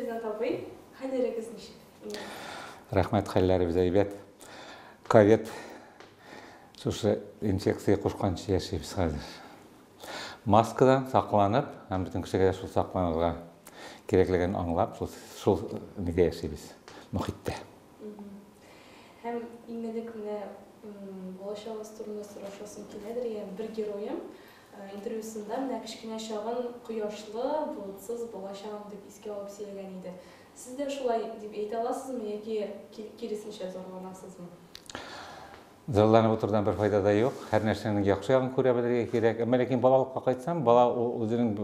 Ринат абый, хәлләрегез ничек? Рәхмәт, хәлләребез әйбәт. Ковид шушы инфекция кушканчы яшибез хәзер. Маскадан сакланып, һәм бөтен кешегә дә шул сакланырга кирәклеген аңлап, шул, шул нидә яшибез, мохиттә. Һәм иң элек менә балачагыгыз турында сорашасым киләдер, я бер героем интервьюсында менә кечкенә чагын кояшлы, болытсыз балачагым дип искә алып сөйләгән иде. Сез дә шулай дип әйтә аласызмы яки киресенчә зарланасызмы? Зарланып утырудан бер файда да юк. Һәр нәрсәнең яхшы ягын күрә белергә кирәк. Әмма ләкин балалыкка кайтсам, бала ул үзенең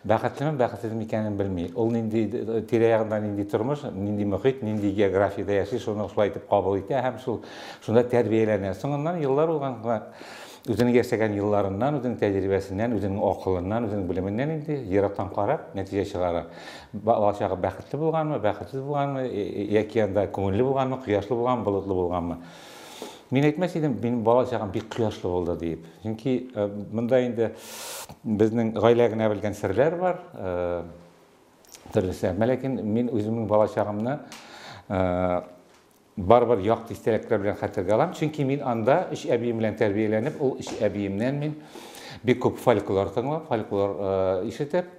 бәхетлеме, бәхетсезме икәнен белми. Ул нинди тирә-ягында нинди тормыш, нинди мохит, нинди географиядә яши, шуны шулай итеп кабул итә һәм шул шунда тәрбияләнә. Соңыннан еллар узган үзенең яшәгән елларыннан, үзенең тәҗрибәсеннән, үзенең акылыннан, үзенең белеменнән инде ерактан карап нәтиҗә чыгара. Балачагы бәхетле булганмы, бәхетсез булганмы, яки анда күңелле булганмы, кояшлы булганмы, болытлы булганмы. Мин әйтмәс идем, минем балачагым бик кояшлы булды диеп. Чөнки монда инде безнең гаилә генә белгән серләр бар, төрлесе. Әмма ләкин мин үземнең балачагымны Барыбер якты истәлекләр белән хәтергә алам, чөнки мин анда өч әбием белән тәрбияләнеп, ул өч әбиемнән мин бик күп фольклор тыңлап, фольклор ишетеп,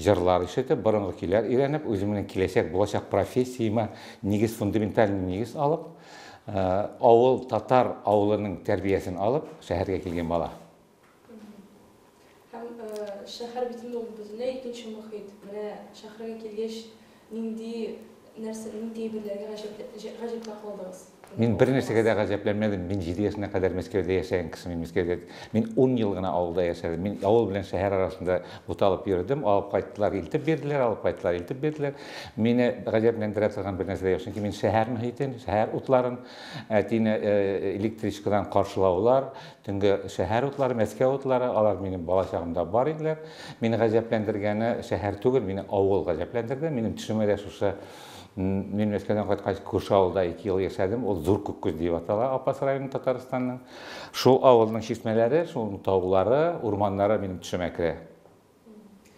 җырлар ишетеп, борынгы көйләр өйрәнеп, үземнең киләчәк булачак профессиямә нигез, фундаментальный нигез алып, авыл, татар авылының тәрбиясен алып, шәһәргә килгән бала. Һәм шәһәр бит инде ул бөтенләй икенче мохит. Менә шәһәргә килгәч, нинди нәрсә, нинди әйберләргә гаҗәпкә калдыгыз? Мин бер нәрсәгә дә гаҗәпләнмәдем. Мин 7 яшенә кадәр Мәскәүдә яшәгән кеше. Мин Мәскәүдә, мин 10 ел гына авылда яшәдем. Мин авыл белән шәһәр арасында буталып йөрдем. Алып кайттылар, илтеп бирделәр, алып кайттылар, илтеп бирделәр. Мине гаҗәпләндерә торган бер нәрсә дә юк. Чөнки мин шәһәр мохитен, шәһәр утларын, әтине электричкадан каршылаулар, Төнге шәһәр утлары, Мәскәү утлары, алар минем бала чагымда бар иделәр. Мине гаҗәпләндергәне шәһәр түгел, мине авыл гаҗәпләндерде. Минем төшемә дә шушы мин Мәскәүдән кайткач күрше авылда 2 ел яшәдем. Ул Зур Күккүз дип атала, Апас районы Татарстанның. Шул авылның чишмәләре, шул таулары, урманнары минем төшемә керә.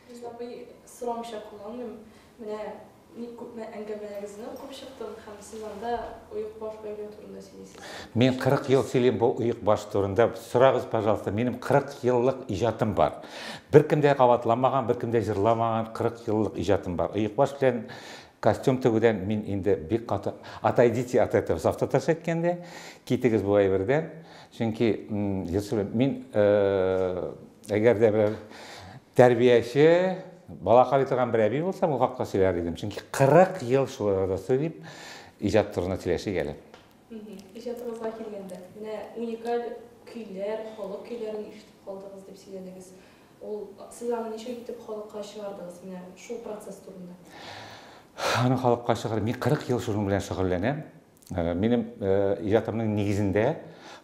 Риза абый, сорамыйча кала алмыйм. Менә ник күпме әңгәмәләрегезне укып чыктым һәм сез анда оекбаш бәйләү турында сөйлисез. Мин 40 ел сөйлим бу оекбаш турында. Сорагыз, пожалуйста, минем 40 еллык иҗатым бар. Беркем дә кабатламаган, беркем дә җырламаган 40 еллык иҗатым бар. Оекбаш белән костюм тегүдән мин инде бик каты отойдите от этого, саф татарча әйткәндә, китегез бу әйбердән. Чөнки җырчы белән мин Әгәр дә берәр тәрбияче, бала карый торган бер әби булса, ул хакта сөйләр идем. Чөнки 40 ел шул арада сөйлим, иҗат турында сөйләшик әле. Иҗатыгызга килгәндә, менә уникаль көйләр, халык көйләрен ишетеп калдыгыз дип сөйләдегез. Ул сез аны ничек итеп халыкка чыгардыгыз? Менә шул процесс турында. Аны халыкка чыгарып, мин 40 ел шуның белән шөгыльләнәм. Минем иҗатымның нигезендә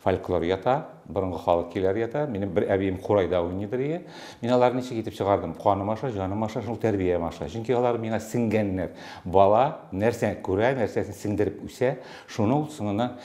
фольклор ята, борынгы халык көйләре ята. Минем бер әбием курайда уйныйдыр иде. Мин аларны ничек итеп чыгардым? Каным аша, җаным аша, шул тәрбиям аша. Чөнки алар миңа сеңгәннәр. Бала нәрсә күрә, нәрсәсен сеңдереп үсә, шуны ул соңыннан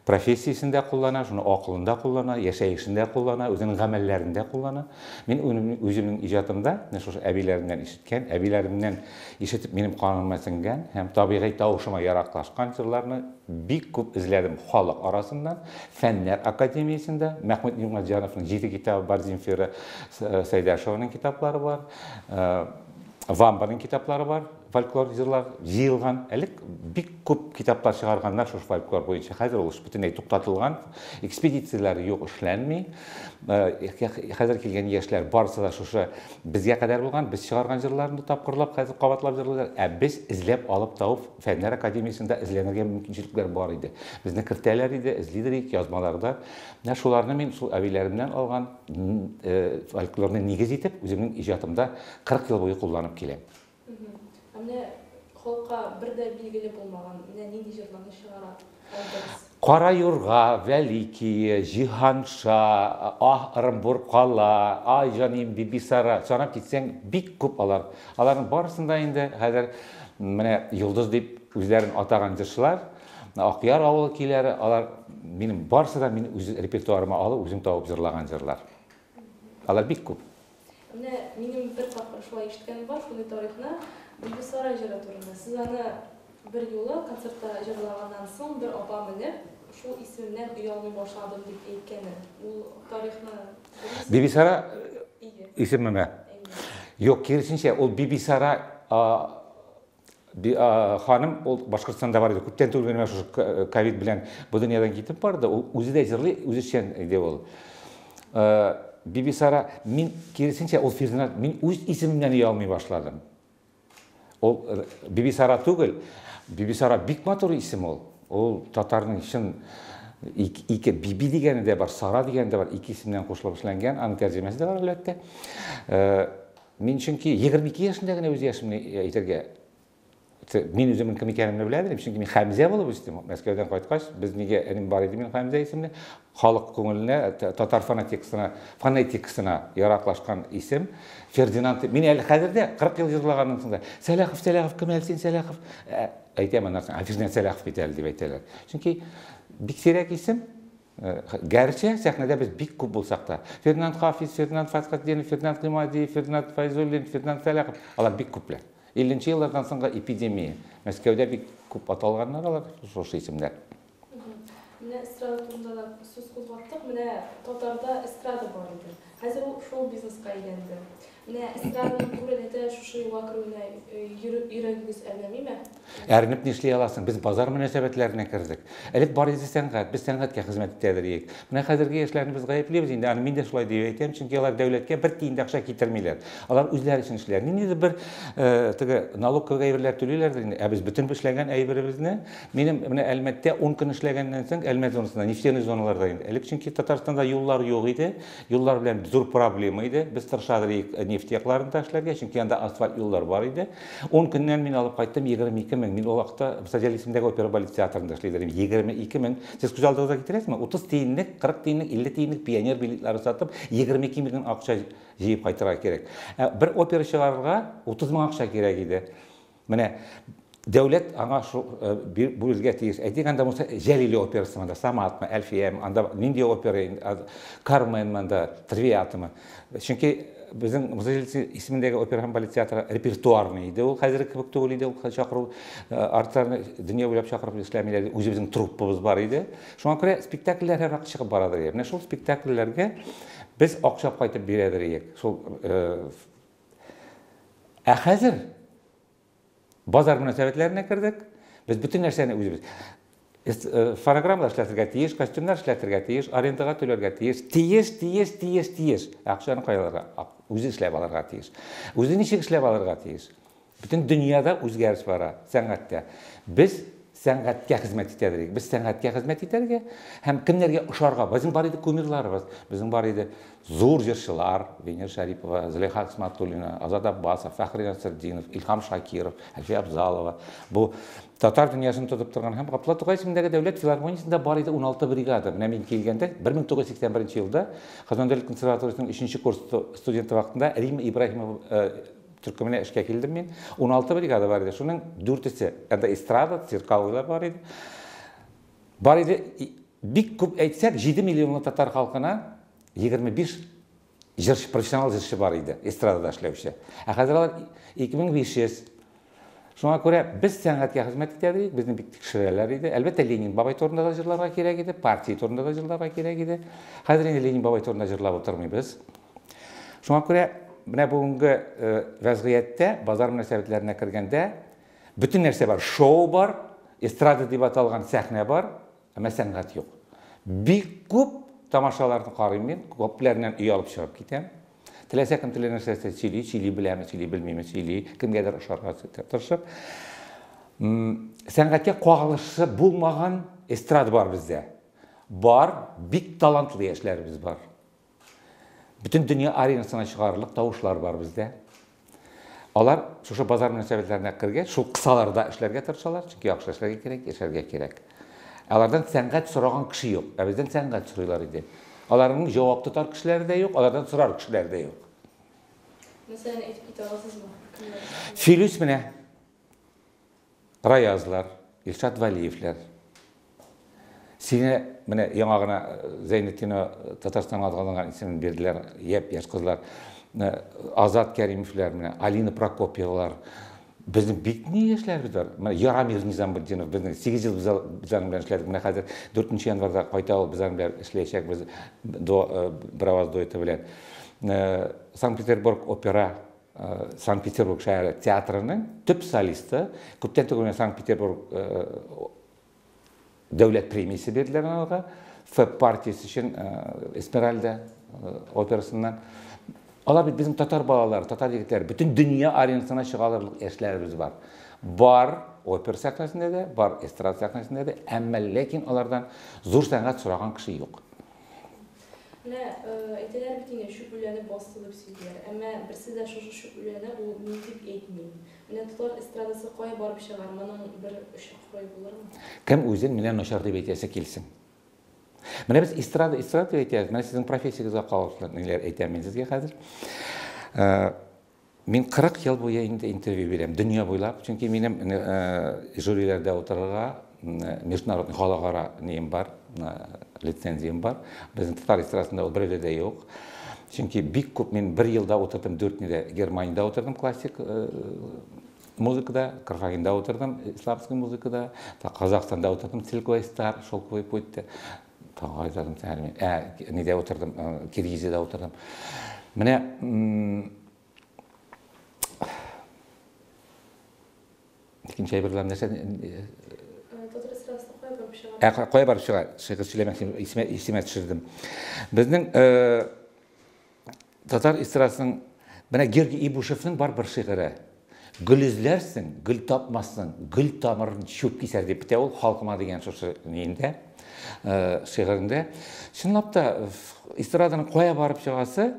профессиясендә куллана, шуны акылында куллана, яшәешендә куллана, үзенең гамәлләрендә куллана. Мин үземнең иҗатымда, менә шушы әбиләремнән ишеткән, әбиләремнән ишетеп минем каныма сеңгән һәм табигый тавышыма яраклашкан җырларны бик күп эзләдем халык арасыннан, Фәннәр академиясендә, Мәхмүт Нигъмәтҗановның җиде китабы бар, Земфира Сәйдәшеваның китаплары бар, Вамбаның китаплары бар, фольклор җырлар җыелган. Элек бик күп китаплар чыгарганнар шушы фольклор буенча. Хәзер ул эш бөтенләй туктатылган. Экспедицияләр юк, эшләнми. Хәзер килгән яшьләр барысы да шушы безгә кадәр булган, без чыгарган җырларны тапкырлап, хәзер кабатлап җырлыйлар. Ә без эзләп алып табып, Фәннәр академиясендә эзләнергә мөмкинчелекләр бар иде. Безне кертәләр иде, эзлидер идек язмаларда. Менә шуларны мин шул әбиләремнән алган фольклорны нигез итеп, үземнең иҗатымда 40 ел буе кулланып киләм. Ә менә халыкка бер дә билгеле булмаган менә нинди җырларны чыгара алдыгыз? Кара юрга, Вәли көе, Җиһанша, Аһ, Ырымбур кала, Ай, җанием, Бибисара, санап китсәң, бик күп алар. Аларның барысын да инде хәзер менә йолдыз дип үзләрен атаган җырчылар, Акъяр авылы көйләре, алар минем барысы да мин үз репертуарыма алып, үзем табып җырлаган җырлар. Алар бик күп. Менә минем бер тапкыр шулай ишеткәнем бар, шундый тарихны. Бибисара җыры турында. Сез аны бер юлы концертта җырлаганнан соң бер апа менеп, шул исемемнән оялмый башладым дип әйткәне. Ул тарихны белмисезме? Бибисара исемеме? Юк, киресенчә, ул Бибисара ханым, ул Башкортстанда бар иде. Күптән түгел генә шушы ковид белән бу дөньядан китеп барды. Ул үзе дә җырлый, үзешчән иде ул. Бибисара, мин киресенчә, ул Фердинанд, мин үз исемемнән оялмый башладым. Ул Бибисара түгел, Бибисара бик матур исем ул. Ул татарның чын ике Биби дигәне дә бар, Сара дигәне дә бар, ике исемнән кушылып эшләнгән, аның тәрҗемәсе дә бар, әлбәттә. Мин чөнки 22 яшендә генә үз яшемне әйтергә, мин үземнең кем икәнемне белә идем, чөнки мин Хәмзә булып үстем. Мәскәүдән кайткач, без нигә энем бар иде мин Хәмзә исемле, халык күңеленә, татар фонетикасына, фонетикасына яраклашкан исем Фердинанд. Мин әле хәзер дә 40 ел җырлаганнан соң да Сәлахов, Сәлахов, кем әле син Сәлахов? Әйтәм аннан соң, Фердинанд Сәлахов бит әле дип әйтәләр. Чөнки бик сирәк исем. Гәрчә сәхнәдә без бик күп булсак та. Фердинанд Хафиз, Фердинанд Фәтхетдинов, Фердинанд Гыймадиев, Фердинанд Фәйзуллин, Фердинанд Сәлахов, алар бик күпләр. 50 еллардан соңгы эпидемия. Мәскәүдә бик күп аталганнар алар, шушы исемнәр. Менә эстрада турында да сүз кузгаттык. Менә татарда эстрада бар иде. Хәзер ул шоу-бизнеска әйләнде. Менә эстраданың күрәләтә шушы юлга керүенә йөрәгегез әрнемиме? Әрнеп нишли аласың? Без базар мөнәсәбәтләренә кердек. Элек бар иде сәнгать, без сәнгатькә хезмәт итәдер идек. Менә хәзерге яшьләрне без гаеплибез инде, аны мин дә шулай дип әйтәм, чөнки алар дәүләткә бер тиен дә акча китермиләр. Алар үзләре өчен эшлиләр. Ниндидер бер теге налоговый әйберләр түлиләрдер инде. Ә без бөтен эшләгән әйберебезне, минем менә Әлмәттә 10 көн эшләгәннән соң, Әлмәт зонасында, нефтяной зоналарда инде. Элек чөнки Татарстанда юллар юк иде. Юллар белән зур проблема иде. Без тырышадыр идек нефть якларында эшләргә, чөнки анда асфальт юллар бар иде. 10 көннән мин алып кайттым 22 мең. Мин ул вакытта Муса Җәлил исемендәге опера балет театрында эшли идем. 22 мең. Сез күз алдыгызга китерәсезме? 30 тиенлек, 40 тиенлек, 50 тиенлек пионер билетлары сатып, 22 мең акча җыеп кайтырга кирәк. Ә бер опера чыгарырга 30 мең акча кирәк иде. Менә дәүләт аңа шул бүлергә тиеш. Әйтик, анда Муса Җәлил операсы монда, Саматмы, Әлфиям, анда нинди опера, Кармен монда, Травиатамы. Чөнки безнең Муса Җәлил исемендәге опера һәм балет театры репертуарный иде. Ул хәзерге кебек түгел иде, ул чакыру артистларны дөнья буйлап чакырып эшләмиләр. Үзебезнең труппабыз бар иде. Шуңа күрә спектакльләр һәрвакыт чыгып барадыр иде. Менә шул спектакльләргә без акча кайтып бирәдер идек. Шул Ә хәзер базар мөнәсәбәтләренә кердек. Без бөтен нәрсәне үзебез фонограммалар эшләтергә тиеш, костюмнар эшләтергә тиеш, арендага түләргә тиеш. Тиеш, тиеш, тиеш, тиеш. Акчаны кая алырга? Үзе эшләп алырга тиеш. Үзе ничек эшләп алырга тиеш? Бөтен дөньяда үзгәреш бара, сәнгатьтә. Без сәнгатькә хезмәт итәдер. Без сәнгатькә хезмәт итәргә һәм кемнәргә ошарга. Безнең бар иде кумирларыбыз, безнең бар иде зур җырчылар, Венера Шәрипова, Зөләйха Хисматуллина, Азат Аббасов, Фәхри Насретдинов, Илһам Шакиров, Әлфия Абзалова. Бу татар дөньясын тотып торган һәм Габдулла Тукай исемендәге дәүләт филармониясендә бар иде 16 бригада. Менә мин килгәндә 1981 елда Казан дәүләт консерваториясенең 3 курс студенты вакытында Римма Ибраһимова төркеменә эшкә килдем мин. 16 бригада бар иде. Шуның дүртесе анда эстрада, цирковыйлар бар иде. Бар иде, бик күп әйтсәк, 7 миллионлы татар халкына 25 җырчы, профессионал җырчы бар иде, эстрадада эшләүче. Ә хәзер алар 2500. Шуңа күрә без сәнгатькә хезмәт итә идек, безне бик тикшерәләр иде. Әлбәттә, Ленин бабай турында да җырларга кирәк иде, партия турында да җырларга кирәк иде. Хәзер инде Ленин бабай турында җырлап утырмыйбыз. Шуңа күрә менә бүгенге вәзгыятьтә базар мөнәсәбәтләренә кергәндә бөтен нәрсә бар. Шоу бар, эстрада дип аталган сәхнә бар, әмма сәнгать юк. Бик күп тамашаларны карыйм мин, күпләреннән оялып чыгып китәм. Теләсә кем теләгән нәрсә сөйли, сөйли беләме, сөйли белмиме, сөйли, кемгәдер ошарга тырышып. Сәнгатькә кагылышы булмаган эстрада бар бездә. Бар, бик талантлы яшьләребез бар. Бөтен дөнья аренасына чыгарырлык тавышлар бар бездә. Алар шушы базар мөнәсәбәтләренә кергәч, шул кысаларда эшләргә тырышалар, чөнки яхшы эшләргә кирәк, яшәргә кирәк. Алардан сәнгать сораган кеше юк. Ә бездән сәнгать сорыйлар иде. Аларның җавап тотар кешеләре дә юк, алардан сорар кешеләре дә юк. Мәсәлән, әйтеп китә аласызмы? Филүс менә. Раязлар, Илшат Вәлиевләр. Сине менә яңа гына Зәйнетдинова Татарстанга аталган исемен бирделәр, япь-яшь кызлар. Азат Кәримовлар, менә Алина Прокопьевалар. Безнең бик ни яшьләребез бар. Менә Ярамир Низаметдинов безнең 8 ел без аның белән эшләдек. Менә хәзер 4 январьда кайта ул, без аның белән эшләячәкбез до Браваз дуэты белән. Санкт-Петербург опера Санкт-Петербург шәһәре театрының төп солисты, күптән түгел генә Санкт-Петербург дәүләт премиясе бирделәр аларга. Фэб партиясе өчен Эсмеральда операсыннан. Алар бит безнең татар балалары, татар егетләре, бөтен дөнья аренасына чыга алырлык яшьләребез бар. Бар опера сәхнәсендә дә, бар эстрада сәхнәсендә дә, әмма ләкин алардан зур сәнгать сораган кеше юк. Менә әйтәләр бит инде, чүп үләне басты дип сөйлиләр. Әмма берсе дә шушы чүп үләне ул мин дип әйтми. Менә татар эстрадасы кая барып чыгар, моның бер очы кырый булырмы? Кем үзен менә начар дип әйтәсе килсен. Менә без эстрада, эстрада дип әйтәбез. Менә сезнең профессиягезгә кагылышлы ниләр әйтәм мин сезгә хәзер. Мин 40 ел буе инде интервью бирәм, дөнья буйлап, чөнки минем жюриләрдә утырырга международный халыкара нием бар, лицензиям бар. Безнең татар эстрадасында ул берәүдә дә юк. Чөнки бик күп мин бер елда утырдым, дүрт нидә, Германиядә утырдым классик музыкада, Карфагенда утырдым исламский музыкада, Казахстанда утырдым Цирковый стар, Шелковый путь. Тагы кайда мин? Нидә утырдым, Киргизиядә утырдым. Менә икенче әйберләр нәрсә? Татар эстрадасы кая барып чыга? Кая барып чыга? Шигырь сөйләмәк исемә төшердем. Безнең татар эстрадасының менә Георгий Ибушевның бар бер шигыре. Гөл эзләрсең, гөл тапмассың, гөл тамырын чүп кисәр дип бетә ул халкыма дигән шушы ниендә, шигырендә. Чынлап та эстраданың кая барып чыгасы,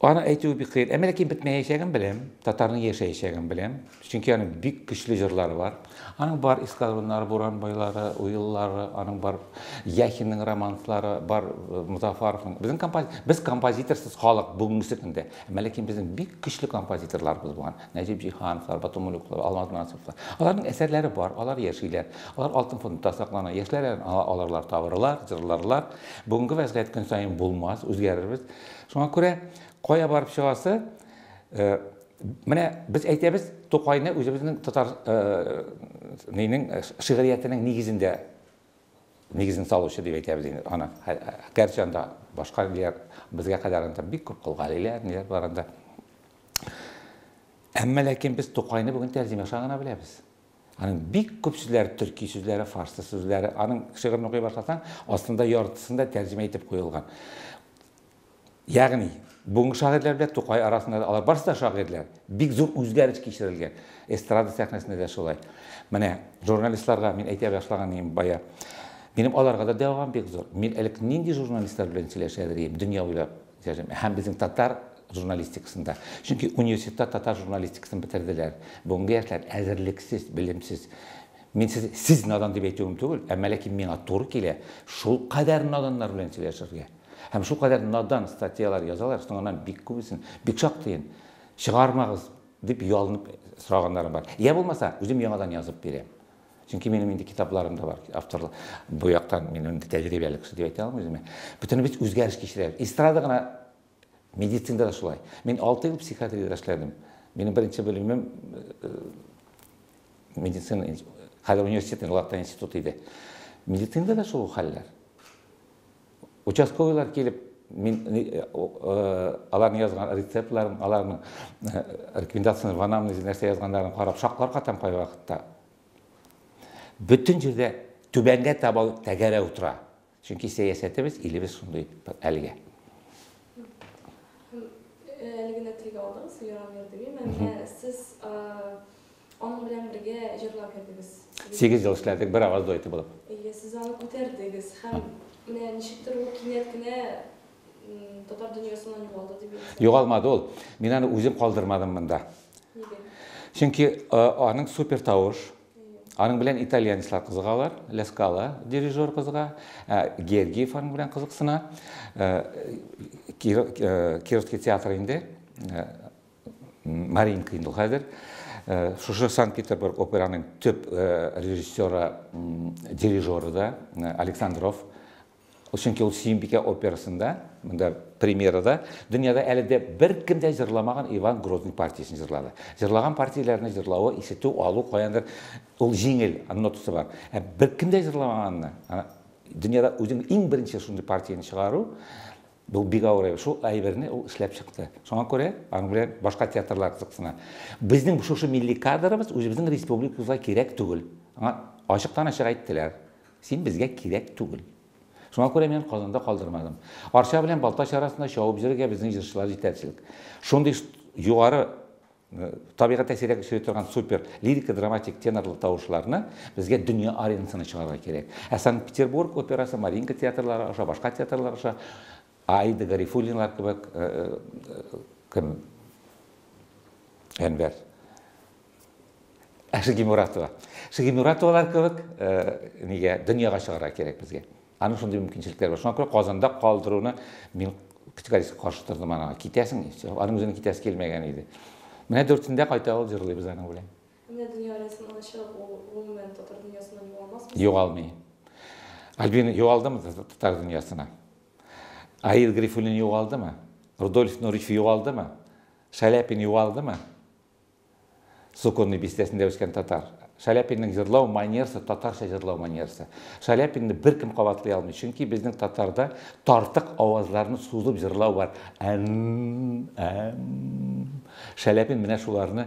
аны әйтүе бик кыен. Әмма ләкин бетмәячәген беләм, татарның яшәячәген беләм. Чөнки аның бик көчле җырлары бар. Аның бар эскадроннары, Буранбайлары, Уеллары, аның бар Яхинның романслары, бар Музафаровның. Безнең без композиторсыз халык бүгенге көндә. Әмма ләкин безнең бик көчле композиторларыбыз булган. Нәҗип Җиһановлар, Бату Мулюковлар, Алмаз Мансуровлар. Аларның әсәрләре бар, алар яшиләр. Алар алтын фондта саклана. Яшьләр аларлар табырлар, җырларлар. Бүгенге вәзгыять көн саен булмас, үзгәрербез. Шуңа күрә кая барып чыгасы, менә без әйтәбез, Тукайны үзебезнең татар нинең шигъриятенең нигезендә нигезен салучы дип әйтәбез инде аны. Гәрчә анда башка ниләр безгә кадәр анда бик күп Кол Галиләр, ниләр бар анда. Әмма ләкин без Тукайны бүген тәрҗемә аша гына беләбез. Аның бик күп сүзләре, төрки сүзләре, фарсы сүзләре, аның шигырен укый башласаң, астында яртысында тәрҗемә итеп куелган. Ягъни, бүгенге шагыйрьләр белән Тукай арасында да, алар барысы да шагыйрьләр. Бик зур үзгәреш кичерелгән. Эстрада сәхнәсендә дә шулай. Менә журналистларга мин әйтә башлаган идем бая. Минем аларга да дәвам бик зур. Мин элек нинди журналистлар белән сөйләшә идем, дөнья буйлап. Һәм безнең татар журналистикасында. Чөнки университетта татар журналистикасын бетерделәр. Бүгенге яшьләр әзерлексез, белемсез. Мин сез надан дип әйтүем түгел, әмма ләкин миңа туры килә шул кадәр наданнар белән сөйләшергә. Һәм шул кадәр надан статьялар язалар, соңыннан бик күбесен, бик шактыен чыгармагыз дип ялынып сораганнарым бар. Я булмаса, үзем яңадан язып бирәм. Чөнки минем инде китапларым да бар, авторлар. Бу яктан мин инде тәҗрибәле кеше дип әйтә алмыйм үземә. Бөтенебез үзгәреш кичерәбез. Эстрада гына, медицинада да шулай. Мин 6 ел психиатриядә эшләдем. Минем беренче белемем медицина, хәзер университет, Латвия институты иде. Медицинада да шул хәлләр. Участковыйлар килеп, мин аларның язган рецептларын, аларның рекомендацияләрен, в анамнезе нәрсә язганнарын карап шаклар катам кайвакытта. Бөтен җирдә түбәнгә таба тәгәрәү тора. Чөнки сәясәтебез, илебез шундый әлегә. Әле генә телгә алдыгыз, Ярамир дип. Менә сез аның белән бергә җырлап йөрдегез. 8 ел эшләдек, бер аваз дуэты булып. Әйе, сез аны күтәрдегез һәм менә ничектер ул кинәт кенә татар дөньясыннан югалды дип әйтсәм. Югалмады ул. Мин аны үзем калдырмадым монда. Нигә? Чөнки аның супер тавыш. Аның белән итальянецлар кызыгалар, Ла Скала дирижер кызыга, Гергиев аның белән кызыксына. Кировский театр инде, Мариинка инде ул хәзер. Шушы Санкт-Петербург операның төп режиссеры, дирижеры да Александров. Чөнки ул Сөембикә операсында, монда премьерада дөньяда әле дә беркем дә җырламаган Иван Грозный партиясен җырлады. Җырлаган партияләрне җырлавы, ишетү, алу каяндыр ул җиңел, нотасы бар. Ә беркем дә җырламаганны, дөньяда үзең иң беренче шундый партияне чыгару, бу бик авыр әйбер. Шул әйберне ул эшләп чыкты. Шуңа күрә аның белән башка театрлар кызыксына. Безнең шушы милли кадрыбыз үзебезнең республикабызга кирәк түгел. Аңа ачыктан-ачык әйттеләр. Син безгә кирәк түгел. Шуңа күрә мин Казанда калдырмадым. Арча белән Балтач арасында чабып йөрергә безнең җырчылар җитәрлек. Шундый югары табигатьтә сирәк очрый торган супер лирика драматик тенорлы тавышларны безгә дөнья аренасына чыгарырга кирәк. Ә Санкт-Петербург операсы, Мариинка театрлары аша, башка театрлар аша Аида Гарифуллиналар кебек кем Әнвәр Шигимуратова. Шигимуратовалар кебек нигә дөньяга чыгарырга кирәк безгә. Аның шундый мөмкинчелекләре бар. Шуңа күрә Казанда калдыруны мин категорически каршы тордым аңа. Китәсең, аның үзенең китәсе килмәгән иде. Менә дүртендә кайта ул, җырлыйбыз аның белән. Менә дөнья арасыннан чыгып, ул гомумән татар дөньясыннан югалмасмы? Югалмый. Альбина югалдымы татар дөньясына? Аил Грифуллин югалдымы? Рудольф Нуриев югалдымы? Шаляпин югалдымы? Суконный бистәсендә үскән татар. Шаляпинның җырлау манерасы татарча җырлау манерасы. Шаляпинны беркем кабатлый алмый, чөнки безнең татарда тартык авазларны сузып җырлау бар. Әм, әм. Шаляпин менә шуларны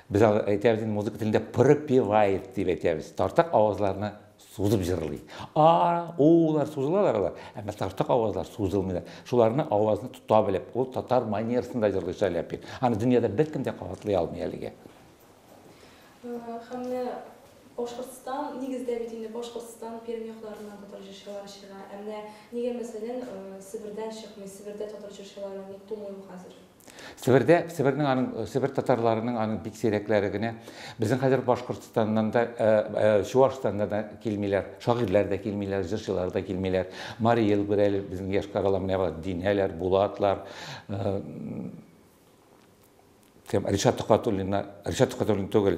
без әйтәбез инде музыка телендә пропевает дип әйтәбез. Тартык авазларны сузып җырлый. А, улар сузылалар алар, әмма тартык авазлар сузылмыйлар. Шуларны авазны тота белеп, ул татар манерасында җырлый Шаляпин. Аны дөньяда беркем дә кабатлый алмый әлегә. Һәм менә Башкортстан, нигездә бит инде Башкортстан, Пермь якларыннан татар җырчылары чыга. Ә менә нигә, мәсәлән, Себердән чыкмый, Себердә татар җырчылары ник тумый ул хәзер? Себердә, Себернең аның, Себер татарларының аның бик сирәкләре генә. Безнең хәзер Башкортстаннан да, Чуашстаннан да килмиләр, шагыйрьләр дә килмиләр, җырчылар да килмиләр. Марий Эл бер әле безнең Йошкар-Ола менә бар, Динәләр, Булатлар, кем, Ришат Төхвәтуллиннар, Ришат Төхвәтуллин түгел,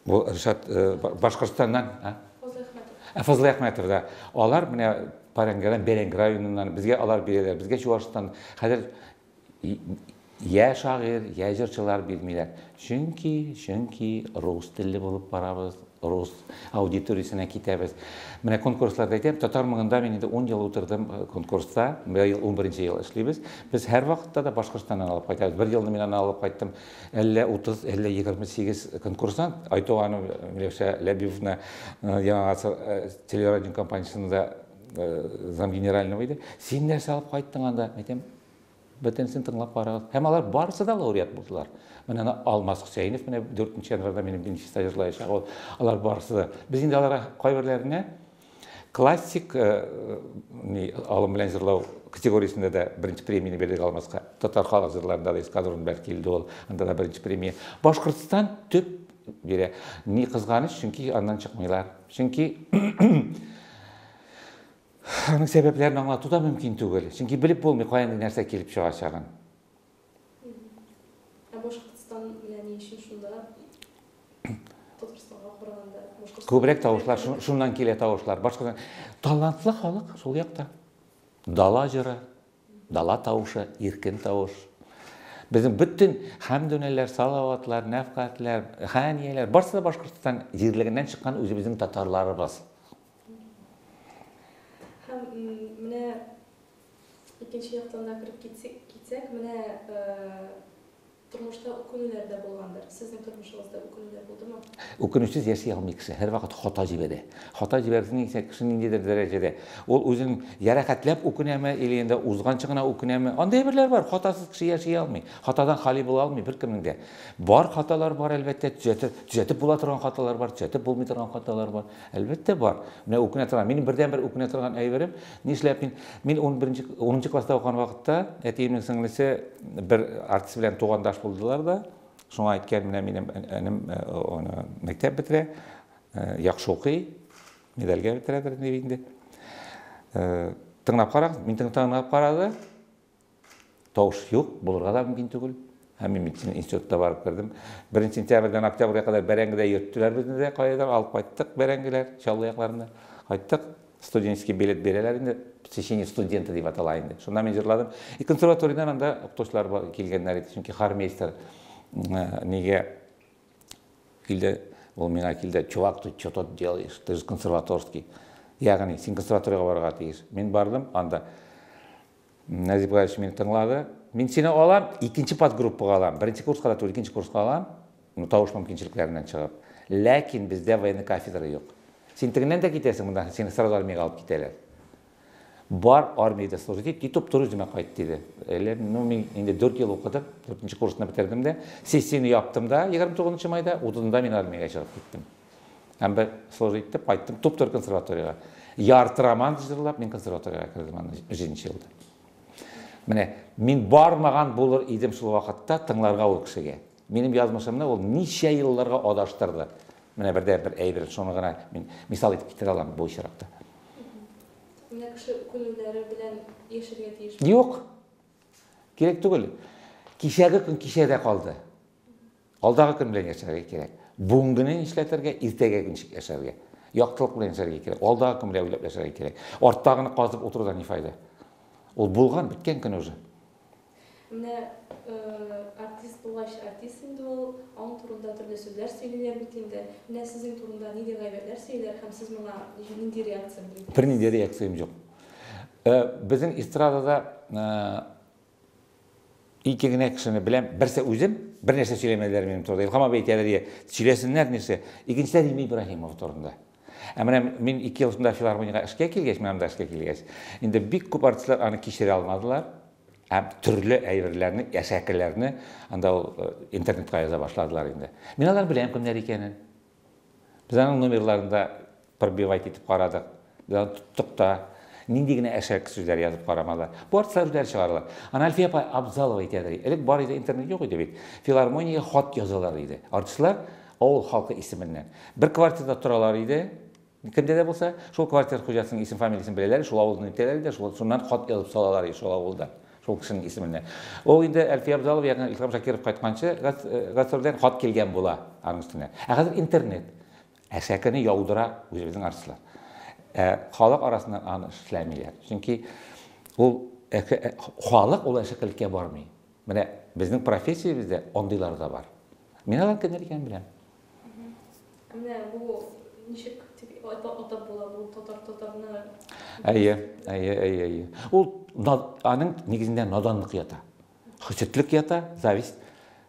бу Ришат Башкортстаннан, а? Фазлый Әхмәтов. Фазлый Әхмәтов, да. Алар менә Парәнгәдән, Бәрәңге районыннан безгә алар бирәләр. Безгә Чуашстан хәзер я шагыйрь, я җырчылар бирмиләр. Чөнки, чөнки рус телле булып барабыз, рус аудиториясенә китәбез. Менә конкурсларда әйтәм, татар моңында мин инде 10 ел утырдым конкурста, быел 11 ел эшлибез. Без һәрвакытта да Башкортстаннан алып кайтабыз. Бер елны мин аны алып кайттым. Әллә 30, әллә 28 конкурсант Айтуганова Миләүшә Ләбибовна Яңа гасыр телерадио компаниясендә замгенерального иде. Син нәрсә алып кайттың анда? Әйтәм, бөтенесен тыңлап карагыз. Һәм алар барысы да лауреат булдылар. Менә Алмаз Хөсәенов менә 4 январьда минем бенефиста җырлаячак ул. Алар барысы да. Без инде аларга кайберләренә классик ни алым белән җырлау категориясендә дә беренче премияне бирдек Алмазга. Татар халык җырларында да эскадрон белән килде ул. Анда да беренче премия. Башкортстан төп бирә. Ни кызганыч, чөнки аннан чыкмыйлар. Чөнки аның сәбәпләрен аңлату да мөмкин түгел. Чөнки белеп булмый, каян нәрсә килеп чыгачагын. Ә Башкортстан менә ни өчен шунда Татарстанга караганда Башкортстан Күбрәк тавышлар шуннан килә тавышлар. Башкортстан талантлы халык шул якта. Дала җыры, дала тавышы, иркен тавыш. Безнең бөтен Хәмдүнәләр, Салаватлар, Нәфкатләр, Хәнияләр барысы да Башкортстан җирлегеннән чыккан үзебезнең татарларыбыз. Һәм менә икенче яктан да кереп китсәк, менә тормышта үкенүләр дә булгандыр. Сезнең тормышыгызда үкенүләр булдымы? Үкенүсез яши алмый кеше, һәрвакыт хата җибәрә. Хата җибәрсен исә кеше ниндидер дәрәҗәдә. Ул үзен ярәхәтләп үкенәме, или инде узганчы гына үкенәме? Андый әйберләр бар, хатасыз кеше яши алмый. Хатадан хали була алмый беркемнең дә. Бар хаталар бар, әлбәттә, төзәтеп, төзәтеп була торган хаталар бар, төзәтеп булмый торган хаталар бар. Әлбәттә бар. Менә үкенә торган, минем бердәнбер үкенә торган әйберем, нишләп мин, мин 11 10 класста укыган вакытта әтиемнең сеңлесе бер артист белән тугандаш булдылар да, шуңа әйткән, менә минем энем аны мәктәп бетерә, яхшы укый, медальгә бетерәдер дип инде. Тыңлап карагыз, мин тыңлап карады. Тавыш юк, булырга да мөмкин түгел. Һәм мин медицина институтына барып кердем. 1 сентябрьдән октябрьгә кадәр бәрәңгедә йөрттеләр безне дә, каядыр алып кайттык бәрәңгеләр, Чаллы якларында. Кайттык, студенческий билет бирәләр инде. Посвящение студента дип атала инде. Шунда мин җырладым. И консерваториядән анда укытучылар килгәннәр иде. Чөнки хормейстер нигә килде, ул миңа килде, чувак, ты что тут делаешь, ты же консерваторский. Ягъни, син консерваториягә барырга тиеш. Мин бардым анда. Нәзип Галиевич мине тыңлады. Мин сине алам, икенче подгруппага алам. Беренче курска да түгел, икенче курска алам. Ну, тавыш мөмкинчелекләреннән чыгып. Ләкин бездә военный кафедра юк. Син тегеннән дә китәсең монда, сине сразу армиягә алып китәләр. Бар армиядә служить ит, туп-туры үземә кайт, диде. Әле, ну, мин инде 4 ел укыдым, 4 курсны бетердем дә, сессияне яптым да, 29 майда, 30-ында мин армиягә чыгып киттем. Һәм бер служить итеп кайттым туп-туры консерваториягә. Ярты роман җырлап, мин консерваториягә кердем аны 7 елда. Менә мин бармаган булыр идем шул вакытта тыңларга ул кешегә. Минем язмышымны ул ничә елларга адаштырды. Менә бердә бер әйбер, шуны гына мин мисал итеп китерә алам бу очракта. Менә кеше үкенүләре белән яшәргә тиеш. Юк. Кирәк түгел. Кичәге көн кичәдә калды. Алдагы көн белән яшәргә кирәк. Бүгенгене нишләтергә, иртәгә ничек яшәргә. Яктылык белән яшәргә кирәк. Алдагы көн белән уйлап яшәргә кирәк. Арттагыны казып утырудан ни файда? Ул булган, беткән көн уже. Менә артист булгач, артист инде ул, аның турында төрле сүзләр сөйлиләр бит инде. Менә сезнең турында нинди гайбәтләр сөйлиләр һәм сез моңа нинди реакция белдерәсез? Бернинди реакциям юк. Безнең эстрадада ике генә кешене беләм. Берсе үзем, бер нәрсә сөйләмәделәр минем турында. Илһам абый әйтәләр, сөйләсеннәр нәрсә. Икенчесе Римма Ибраһимова турында. Ә менә мин 2 ел шунда филармониягә эшкә килгәч, менә монда эшкә килгәч, инде бик күп артистлар аны кичерә алмадылар. Һәм төрле әйберләрне, әшәкеләрне анда ул интернетка яза башладылар инде. Мин алар беләм кемнәр икәнен. Без аның номерларын да пробивать итеп карадык. Без аны тоттык та. Нинди генә әшәке сүзләр язып карамадылар. Бу артистлар үзләре чыгаралар. Аны Әлфия апай Абзалова әйтәдер. Элек бар иде, интернет юк иде бит. Филармониягә хат язалар иде. Артистлар авыл халкы исеменнән. Бер квартирада торалар иде. Кемдә дә булса, шул квартира хуҗасының исем фамилиясен беләләр, шул авылдан итәләр иде, шуннан хат язып салалар иде, шул авылдан, шул кешенең исеменнән. Ул инде Әлфия Абзалова, ягъни Илһам Шакиров кайтканчы, гастрольдән хат килгән була аның өстенә. Ә хәзер интернет. Әшәкене яудыра үзебезнең артистлар. Ә халык арасыннан аны эшләмиләр. Чөнки ул халык ул әшәкелеккә бармый. Менә безнең профессиябездә андыйлар да бар. Мин алар кемнәр икәнен беләм. Менә бу ничек дип атап була бу татар татарны? Әйе, әйе, әйе, әйе. Ул аның нигезендә наданлык ята. Хөсетлек ята, зависть,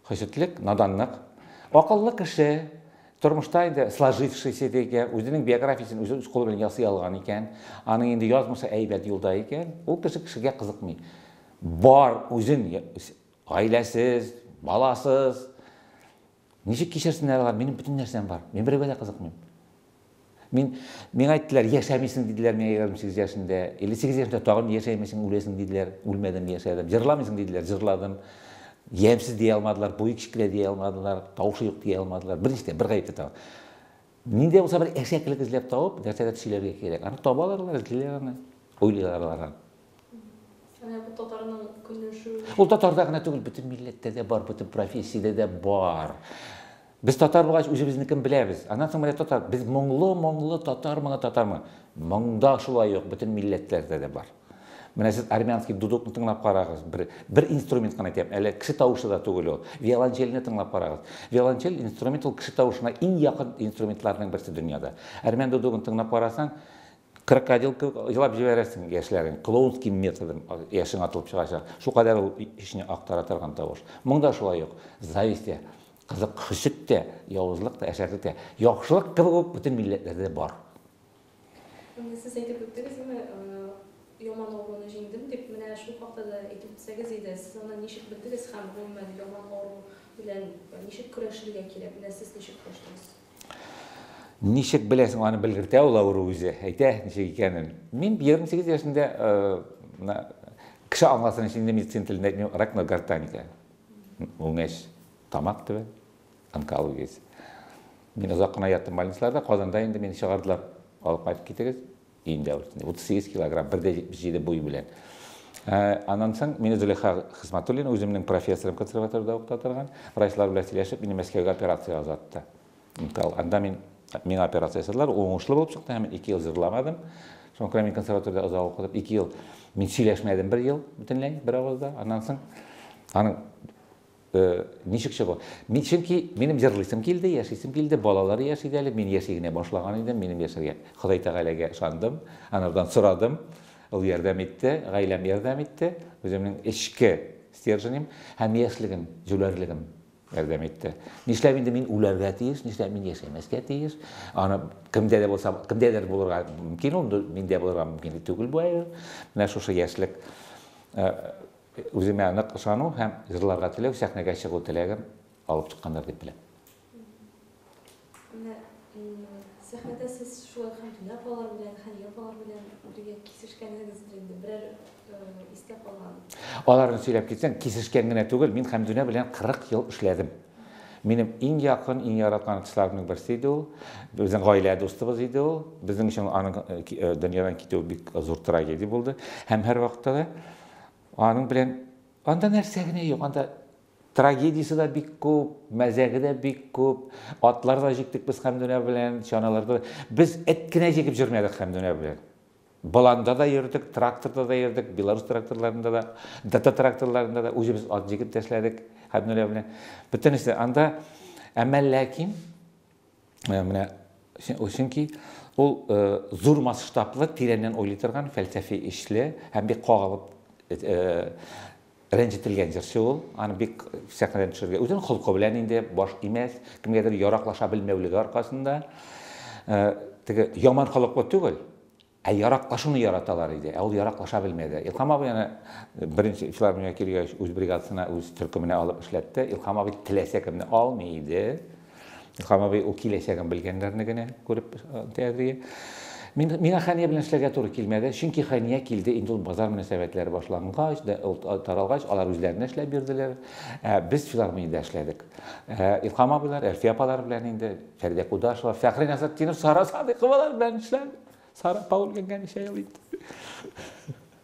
хөсетлек, наданлык. Акыллы кеше тормышта инде сложившийся дигән, үзенең биографиясен үзе үз кулы белән ясый алган икән, аның инде язмышы әйбәт юлда икән, ул кеше кешегә кызыкмый. Бар үзен гаиләсез, баласыз. Ничек кичерсеннәр алар? Минем бөтен нәрсәм бар. Мин берәүгә дә кызыкмыйм. Мин миңа әйттеләр, яшәмисең диделәр миңа 28 яшендә. 58 яшендә тагын яшәмисең, үләсең диделәр. Үлмәдем, яшәдем. Җырламыйсың диделәр, җырладым. Ямьсез дия алмадылар, буе кечкенә дия алмадылар, тавышы юк дия алмадылар. Берничә, бер гаеп тә таба. Нинди булса бер әшәкелек эзләп табып, нәрсәдер сөйләргә кирәк. Аны табалар алар, эзлиләр аны, уйлыйлар алар аны. Менә бу татарның көнләшү. Ул татарда гына түгел, бөтен милләттә дә бар, бөтен профессиядә дә бар. Без татар булгач үзебезнекен беләбез. Аннан соң менә татар, без моңлы, моңлы татар моңы, татар моңы. Моңда шулай ук бөтен милләтләрдә дә бар. Менә сез армянский дудукны тыңлап карагыз, бер инструмент кына әйтәм, әле кеше тавышы да түгел ул. Виолончельне тыңлап карагыз. Виолончель инструмент ул кеше тавышына иң якын инструментларның берсе дөньяда. Армян дудугын тыңлап карасаң, крокодил кебек елап җибәрәсең яшьләрең, клоунский методом яшең атылып чыгачак. Шул кадәр ул эчне актара торган тавыш. Моңда шулай ук зависть тә, кызык хөсет тә, явызлык та, әшәклек тә, яхшылык кебек үк бөтен милләтләрдә бар. Менә сез әйтеп үттегезме, яман авыруны җиңдем дип, менә шул хакта да әйтеп үтсәгез иде, сез аны ничек белдегез һәм гомумән яман авыру белән ничек көрәшергә кирәк? Менә сез ничек көрәштегез? Ничек беләсең, аны белгертә ул авыру үзе, әйтә ничек икәнен. Мин 28 яшендә, менә кеше аңласын өчен инде медицина телендә әйтмим, рак гортаника. Үңәч, тамак төбе, онкологиясе. Мин озак кына яттым больницаларда, Казанда инде мине чыгардылар, алып кайтып китегез, өемдә үлсен. 38 килограмм, 1,77 буй белән. Аннан соң мине Зөләйха Хисматуллина, үземнең профессорым консерваториядә укыта торган, врачлар белән сөйләшеп, мине Мәскәүгә операциягә озатты. Анда мин Миңа операция ясадылар, ул уңышлы булып чыкты һәм мин 2 ел җырламадым. Шуңа күрә мин консерваториядә озак укыдым. 2 ел мин сөйләшмәдем бер ел бөтенләй, бер авызда. Аннан соң аның ничек чыгу? Мин чөнки минем җырлыйсым килде, яшисем килде, балалар яши иде әле, мин яши генә башлаган идем, минем яшәргә Ходай Тәгаләгә ышандым, анардан сорадым. Ул ярдәм итте, гаиләм ярдәм итте, үземнең эчке стерженем һәм яшьлегем, җүләрлегем ярдәм итте. Нишләп инде мин үләргә тиеш, нишләп мин яшәмәскә тиеш? Аны кемдә дә булса, кемдәдер булырга мөмкин ул, миндә булырга мөмкин түгел бу әйбер. Менә шушы яшьлек үземә нык ышану һәм җырларга теләү, сәхнәгә чыгу теләгем алып чыкканнар дип беләм. Менә сәхнәдә сез шулай Хәмдүнә апалар белән, Хәния апалар белән бергә кисешкәнегездер инде, берәр истә калган. Аларны сөйләп китсәң, кисешкән генә түгел, мин Хәмдүнә белән 40 ел эшләдем. Минем иң якын, иң яраткан артистларымның берсе иде ул. Безнең гаилә дустыбыз иде ул. Безнең өчен аның дөньядан китүе бик зур трагедия булды. Һәм һәрвакытта да аның белән анда нәрсә генә юк, анда трагедиясе дә бик күп, мәзәге дә бик күп. Атлар да җиктек без Хәмдүнә белән, чаналарда. Без эт кенә җигеп йөрмәдек Хәмдүнә белән. Боланда да йөрдек, тракторда да йөрдек, Беларусь тракторларында да, ДТ тракторларында да үзебез ат җигеп тәшләдек Хәмдүнә белән. Бөтенесе анда, әмма ләкин менә чөнки ул зур масштаблы, тирәннән уйлый торган, фәлсәфи эшле һәм бик кагылып рәнҗетелгән җырчы ул. Аны бик сәхнәдән төшерергә. Үзенең холкы белән инде баш имәс, кемгәдер яраклаша белмәүлеге аркасында теге яман холыклы түгел, ә яраклашуны яраталар иде. Ә ул яраклаша белмәде. Илһам абый аны беренче филармониягә килгәч үз бригадасына, үз төркеменә алып эшләтте. Илһам абый теләсә кемне алмый иде. Илһам абый ул киләчәген белгәннәрне генә күреп тәзрие. Мин, миңа Хәния белән эшләргә туры килмәде, чөнки Хәния килде инде ул базар мөнәсәбәтләре башлангач, ул таралгач, алар үзләренә эшләп бирделәр. Ә без филармониядә эшләдек. Илһам абыйлар, Әлфия апалар белән инде, Фәридә Кудашева, Фәхри Насретдинов, Сара Садыйковалар белән эшләдек. Сара апа үлгәнгә ничә ел инде.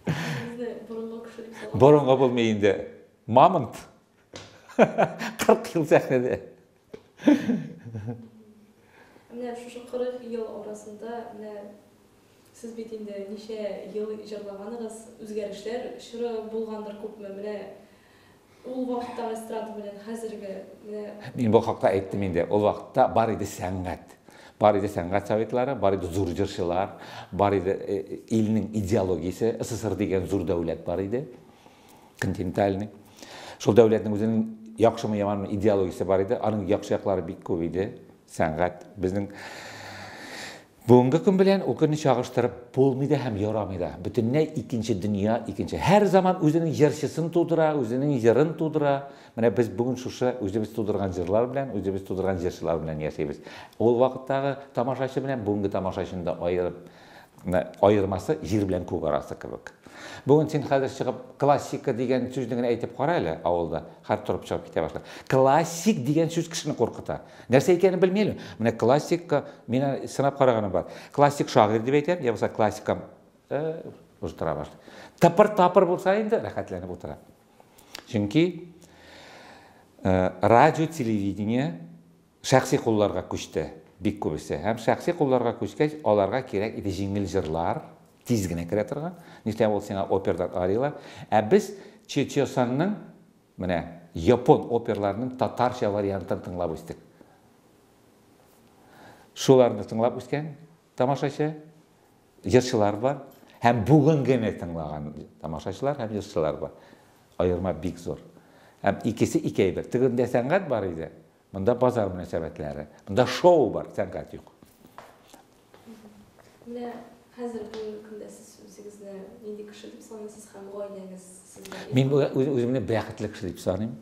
Сезне борынгы кеше дип санап. Борынгы булмый инде. Мамонт. 40 ел сәхнәдә. Менә шушы 40 ел арасында менә сез бит инде ничә ел җырлаганыгыз, үзгәрешләр чоры булгандыр күпме. Менә ул вакыттагы эстрада белән хәзерге менә. Мин бу хакта әйттем инде. Ул вакытта бар иде сәнгать. Бар иде сәнгать советлары, бар иде зур җырчылар, бар иде илнең идеологиясе, СССР дигән зур дәүләт бар иде. Континентальный. Шул дәүләтнең үзенең яхшымы яманмы идеологиясе бар иде. Аның яхшы яклары бик күп иде. Сәнгать безнең бүгенге көн белән ул көнне чагыштырып булмый да һәм ярамый да. Бөтенләй икенче дөнья, икенче. Һәр заман үзенең җырчысын тудыра, үзенең җырын тудыра. Менә без бүген шушы үзебез тудырган җырлар белән, үзебез тудырган җырчылар белән яшибез. Ул вакыттагы тамашачы белән бүгенге тамашачыны да аерып аермасы җир белән күк арасы кебек. Бүген син хәзер чыгып классика дигән сүзне генә әйтеп кара әле авылда, хәр торып чыгып китә башлар. Классик дигән сүз кешене куркыта. Нәрсә икәнен белми әле. Менә классикка мин сынап караганым бар. Классик шагыйрь дип әйтәм, я булса классика уже тора башлый. Тыпыр-тапыр булса инде рәхәтләнеп утыра. Чөнки радио, телевидение шәхси кулларга күчте бик күбесе. Һәм шәхси кулларга күчкәч, аларга кирәк иде җиңел җырлар, тиз генә керә торган. Нишләп ул сиңа опердан ариялар? Ә без Чечесанның менә япон оперларының татарча вариантын тыңлап үстек. Шуларны тыңлап үскән тамашачы, җырчылар бар. Һәм бүген генә тыңлаган тамашачылар һәм җырчылар бар. Аерма бик зур. Һәм икесе ике әйбер. Тегендә сәнгать бар иде, монда базар мөнәсәбәтләре. Монда шоу бар, сәнгать юк. Менә хәзер бүгенге көндә сез үзегезне нинди кеше дип саныйсыз һәм гаиләгез сезне? Мин үземне бәхетле кеше дип саныйм.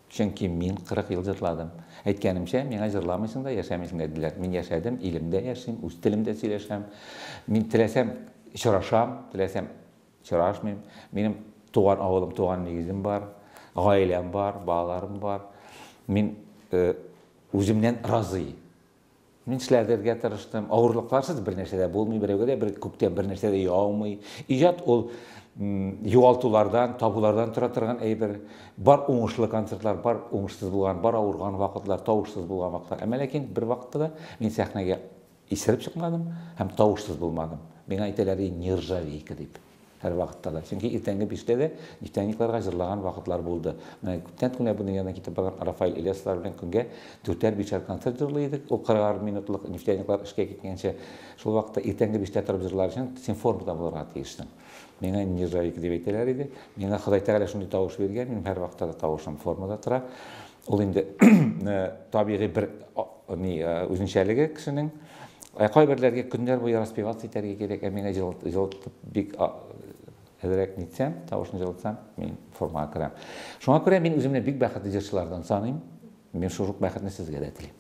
Чөнки мин 40 ел җырладым. Әйткәнемчә, миңа җырламыйсың да, яшәмисең дә диделәр. Мин яшәдем, илемдә яшим, үз телемдә сөйләшәм. Мин теләсәм очрашам, теләсәм очрашмыйм. Минем туган авылым, туган нигезем бар, гаиләм бар, балаларым бар. Мин үземнән разый. Мин эшләргә тырыштым. Авырлыкларсыз бер нәрсә дә булмый, берәүгә дә бер күктән бер нәрсә дә яумый. Иҗат ул югалтулардан, табулардан тора торган әйбер. Бар уңышлы концертлар, бар уңышсыз булган, бар авырган вакытлар, тавышсыз булган вакытлар. Әмма ләкин бер вакытта да мин сәхнәгә исереп чыкмадым һәм тавышсыз булмадым. Миңа әйтәләр, нержавейка дип. Һәрвакытта да. Чөнки иртәнге биштә дә нефтяникларга җырлаган вакытлар булды. Менә күптән түгел бу дөньядан китеп барган Рафаэль Ильясовлар белән көнгә дүртәр-бишәр концерт җырлый идек. Ул кырыгар минутлык нефтяниклар эшкә киткәнче. Шул вакытта иртәнге биштә торып җырлар өчен син формада булырга тиешсең. Миңа нержавейка дип әйтәләр иде. Миңа Ходай Тәгалә шундый тавыш биргән, минем һәрвакытта да тавышым формада тора. Ул инде табигый бер ни үзенчәлеге кешенең. Ә кайберләргә көннәр буе распеваться итәргә кирәк, ә миңа җылытып бик әзрәк нитсәм, тавышны җылытсам, мин формага керәм. Шуңа күрә мин үземне бик бәхетле җырчылардан саныйм. Мин шул ук бәхетне сезгә дә телим.